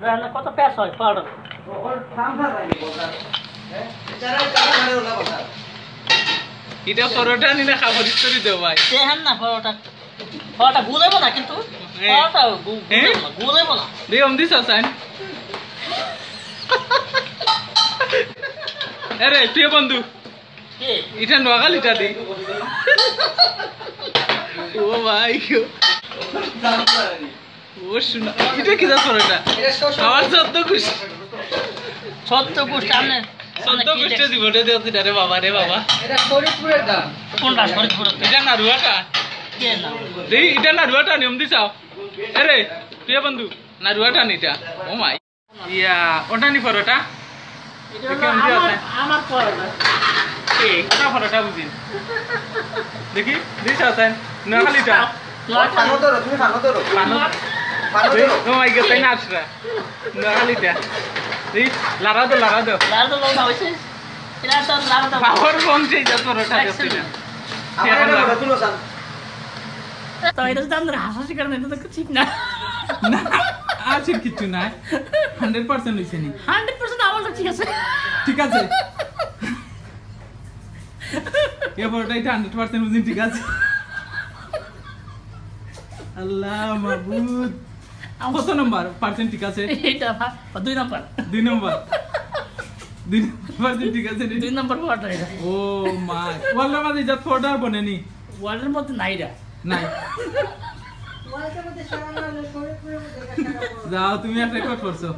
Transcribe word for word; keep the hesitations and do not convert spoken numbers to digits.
রান্না কত পেঁয়াজ হয় পরোটা? এটা পরোটা নি না, খাবার স্টোরি দেও ভাই। দেখেন না পরোটা, পরোটা গুলেব না কিন্তু। হ্যাঁ। পরোটা গু- হ্যাঁ? গুলেব না, গুলেব না। রে, অমদি চাচাইন। আরে, প্রিয় বন্ধু, কে? এটা নোয়াখালীটা দি। ও ভাই গো। ও শোনা, এটা কি জাত পরোটা? এটা সব- আমার চোদ্দ গোষ্ঠী। চোদ্দ গোষ্ঠী, আপনি চোদ্দ গোষ্ঠী জীবনে দেখছি না রে বাবা, রে বাবা। এটা ফরিদপুরের ধান। কোনটা ফরিদপুরের ধান? এটা নাড়ুয়াটা। কে না? দেই, এটা নাড়ুয়াটা নিয়ম দি চাও। আরে, প্রিয় বন্ধু, নাড়ুয়াটা নিটা। ও মাই। ইয়া, ওটা নি পরোটা? এটা দেখি, হলো অমদি আমার, আছে। আমার পরোটা। এই, ওটা পরোটা বুঝিন। দেখি, দিস আছেন। নোয়াখালীটা। নোয়াখালী। ফানো ধরো, তুমি ফানো ধরো। ফানো। ফানো ধরো। ও মাই গড, তাই না আসরা? নোয়াখালীটা। এই, লাড়া দো, লাড়া দো। লাড়া দো, লাড়া দো, অবশ্যই। এটা তো লাড়া দো। বাবার বংশে এই জাত পরোটা দেখছি না। আমার এটা বড় তুলো সান। তো এটা যদি আমাদের হাসাহাসি করেন, এটা তো ঠিক না। না, আছে কিচ্ছু নাই। হান্ড্রেড পার্সেন্ট হইছে নি। হান্ড্রেড পার্সেন্ট আমার তো ঠিক আছে। ঠিক আছে। এ পরোটা এটা হান্ড্রেড পার্সেন্ট বুঝিন, ঠিক আছে। আল্লাহ মাবুদ। কত নম্বর পার্সেন্ট ঠিক আছে? এটা ভা-, দুই নম্বর। দুই নম্বর। দুই নম্বর পার্সেন্ট ঠিক আছে নি? দুই নম্বর পরোটা এটা। ও মা, ওয়ার্ল্ডের মাঝে এই জাত পরোটা বনে নি? ওয়ার্ল্ডের মধ্যে নাই এটা। নাই। যাও, তুমি এক রেকর্ড করছো।